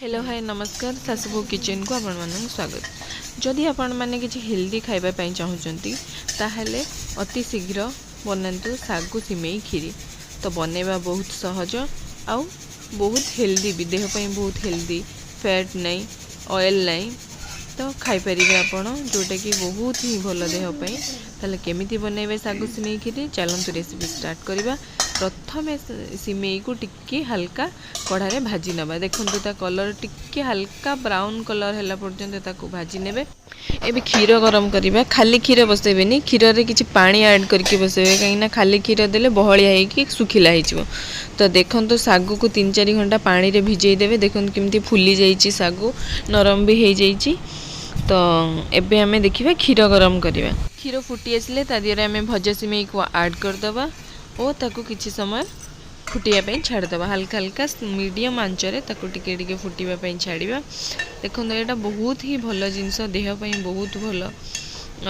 Hello, ହାଏ, ନମସ୍କାର। ଶାଶୁବୋହୂ କିଚେନ୍କୁ ଆପଣମାନଙ୍କୁ ସ୍ୱାଗତ। ଯଦି ଆପଣମାନେ କିଛି ହେଲ୍ଦି ଖାଇବା ପାଇଁ ଚାହୁଁଛନ୍ତି, ତାହେଲେ ଅତି ଶୀଘ୍ର ବନାନ୍ତୁ ଶାଗୁ ସିମେଇ କ୍ଷୀରି। ତ ବନେଇବା ବହୁତ ସହଜ ଆଉ ବହୁତ ହେଲ୍ଦି ବି, ଦେହ ପାଇଁ ବହୁତ ହେଲ୍ଦି। ଫ୍ୟାଟ୍ ନାହିଁ, ଅଏଲ୍ ନାହିଁ, ତ ଖାଇପାରିବେ ଆପଣ, ଯେଉଁଟାକି ବହୁତ ହିଁ ଭଲ ଦେହ ପାଇଁ। ତାହେଲେ କେମିତି ବନେଇବେ ଶାଗୁ ସିମେଇ କ୍ଷୀରି, ଚାଲନ୍ତୁ ରେସିପି ଷ୍ଟାର୍ଟ କରିବା। ପ୍ରଥମେ ସିମେଇକୁ ଟିକେ ହାଲକା କଢ଼ାରେ ଭାଜି ନେବା। ଦେଖନ୍ତୁ, ତା କଲର୍ ଟିକେ ହାଲକା ବ୍ରାଉନ୍ କଲର୍ ହେଲା ପର୍ଯ୍ୟନ୍ତ ତାକୁ ଭାଜି ନେବେ। ଏବେ କ୍ଷୀର ଗରମ କରିବା। ଖାଲି କ୍ଷୀର ବସେଇବେନି, କ୍ଷୀରରେ କିଛି ପାଣି ଆଡ଼୍ କରିକି ବସେଇବେ, କାହିଁକିନା ଖାଲି କ୍ଷୀର ଦେଲେ ବହଳିଆ ହେଇକି ଶୁଖିଲା ହେଇଯିବ। ତ ଦେଖନ୍ତୁ, ଶାଗୁକୁ 3-4 ଘଣ୍ଟା ପାଣିରେ ଭିଜେଇ ଦେବେ। ଦେଖନ୍ତୁ କେମିତି ଫୁଲି ଯାଇଛି ଶାଗୁ, ନରମ ବି ହେଇଯାଇଛି। ତ ଏବେ ଆମେ ଦେଖିବା କ୍ଷୀର ଗରମ କରିବା। କ୍ଷୀର ଫୁଟି ଆସିଲେ ତା ଦେହରେ ଆମେ ଭଜା ସିମେଇକୁ ଆଡ଼୍ କରିଦେବା ଓ ତାକୁ କିଛି ସମୟ ଫୁଟିବା ପାଇଁ ଛାଡ଼ିଦେବା। ହାଲକା ହାଲକା ମିଡ଼ିୟମ୍ ଆଞ୍ଚରେ ତାକୁ ଟିକେ ଟିକେ ଫୁଟିବା ପାଇଁ ଛାଡ଼ିବା। ଦେଖନ୍ତୁ, ଏଇଟା ବହୁତ ହିଁ ଭଲ ଜିନିଷ, ଦେହ ପାଇଁ ବହୁତ ଭଲ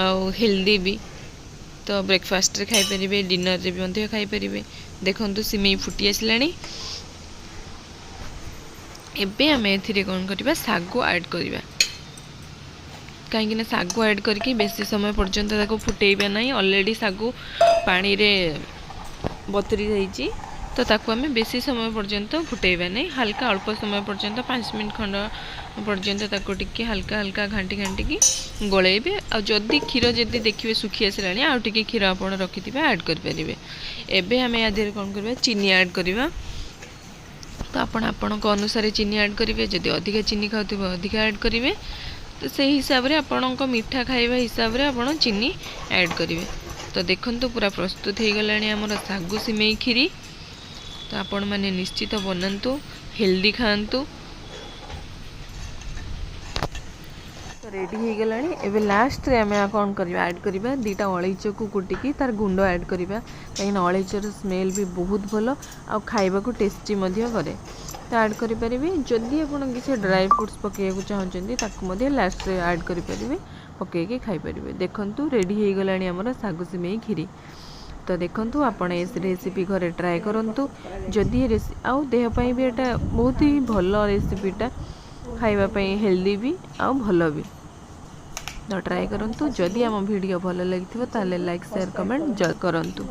ଆଉ ହେଲ୍ଦି ବି। ତ ବ୍ରେକଫାଷ୍ଟରେ ଖାଇପାରିବେ, ଡିନରରେ ବି ମଧ୍ୟ ଖାଇପାରିବେ। ଦେଖନ୍ତୁ, ସିମେଇ ଫୁଟି ଆସିଲାଣି। ଏବେ ଆମେ ଏଥିରେ କ'ଣ କରିବା? ଶାଗୁ ଆଡ଼୍ କରିବା, କାହିଁକିନା ଶାଗୁ ଆଡ଼୍ କରିକି ବେଶୀ ସମୟ ପର୍ଯ୍ୟନ୍ତ ତାକୁ ଫୁଟେଇବା ନାହିଁ। ଅଲରେଡ଼ି ଶାଗୁ ପାଣିରେ ବତୁରି ଯାଇଛି, ତ ତାକୁ ଆମେ ବେଶୀ ସମୟ ପର୍ଯ୍ୟନ୍ତ ଫୁଟେଇବା ନାହିଁ। ହାଲକା ଅଳ୍ପ ସମୟ ପର୍ଯ୍ୟନ୍ତ, 5 ମିନିଟ୍ ଖଣ୍ଡ ପର୍ଯ୍ୟନ୍ତ ତାକୁ ଟିକେ ହାଲକା ହାଲକା ଘାଣ୍ଟି ଘାଣ୍ଟିକି ଗୋଳେଇବେ। ଆଉ ଯଦି କ୍ଷୀର ଯଦି ଦେଖିବେ ଶୁଖି ଆସିଲାଣି, ଆଉ ଟିକେ କ୍ଷୀର ଆପଣ ରଖିଥିବେ, ଆଡ଼୍ କରିପାରିବେ। ଏବେ ଆମେ ୟା ଦେହରେ କ'ଣ କରିବା? ଚିନି ଆଡ଼୍ କରିବା। ତ ଆପଣ ଆପଣଙ୍କ ଅନୁସାରେ ଚିନି ଆଡ଼୍ କରିବେ। ଯଦି ଅଧିକା ଚିନି ଖାଉଥିବେ, ଅଧିକା ଆଡ଼୍ କରିବେ। ତ ସେଇ ହିସାବରେ, ଆପଣଙ୍କ ମିଠା ଖାଇବା ହିସାବରେ ଆପଣ ଚିନି ଆଡ଼୍ କରିବେ। ତ ଦେଖନ୍ତୁ, ପୁରା ପ୍ରସ୍ତୁତ ହେଇଗଲାଣି ଆମର ଶାଗୁ ସିମେଇ କ୍ଷୀରି। ତ ଆପଣମାନେ ନିଶ୍ଚିତ ବନାନ୍ତୁ, ହେଲ୍ଦି ଖାଆନ୍ତୁ। ତ ରେଡ଼ି ହେଇଗଲାଣି। ଏବେ ଲାଷ୍ଟରେ ଆମେ କ'ଣ କରିବା? ଆଡ଼୍ କରିବା 2ଟା ଅଳେଇଚକୁ କୁଟିକି ତାର ଗୁଣ୍ଡ ଆଡ଼୍ କରିବା, କାହିଁକିନା ଅଳେଇଚର ସ୍ମେଲ୍ ବି ବହୁତ ଭଲ ଆଉ ଖାଇବାକୁ ଟେଷ୍ଟି ମଧ୍ୟ କରେ। ତ ଆଡ଼୍ କରିପାରିବେ। ଯଦି ଆପଣ କିଛି ଡ୍ରାଏ ଫ୍ରୁଟ୍ସ ପକାଇବାକୁ ଚାହୁଁଛନ୍ତି, ତାକୁ ମଧ୍ୟ ଲାଷ୍ଟରେ ଆଡ଼୍ କରିପାରିବେ, ପକାଇକି ଖାଇପାରିବେ। ଦେଖନ୍ତୁ, ରେଡ଼ି ହେଇଗଲାଣି ଆମର ଶାଗୁ ସିମେଇ କ୍ଷୀରି। ତ ଦେଖନ୍ତୁ, ଆପଣ ଏ ରେସିପି ଘରେ ଟ୍ରାଏ କରନ୍ତୁ। ଯଦି ଏ ଆଉ ଦେହ ପାଇଁ ବି ଏଇଟା ବହୁତ ହିଁ ଭଲ ରେସିପିଟା, ଖାଇବା ପାଇଁ ହେଲ୍ଦି ବି ଆଉ ଭଲ ବି। ତ ଟ୍ରାଏ କରନ୍ତୁ। ଯଦି ଆମ ଭିଡ଼ିଓ ଭଲ ଲାଗିଥିବ, ତାହେଲେ ଲାଇକ୍, ସେୟାର, କମେଣ୍ଟ କରନ୍ତୁ।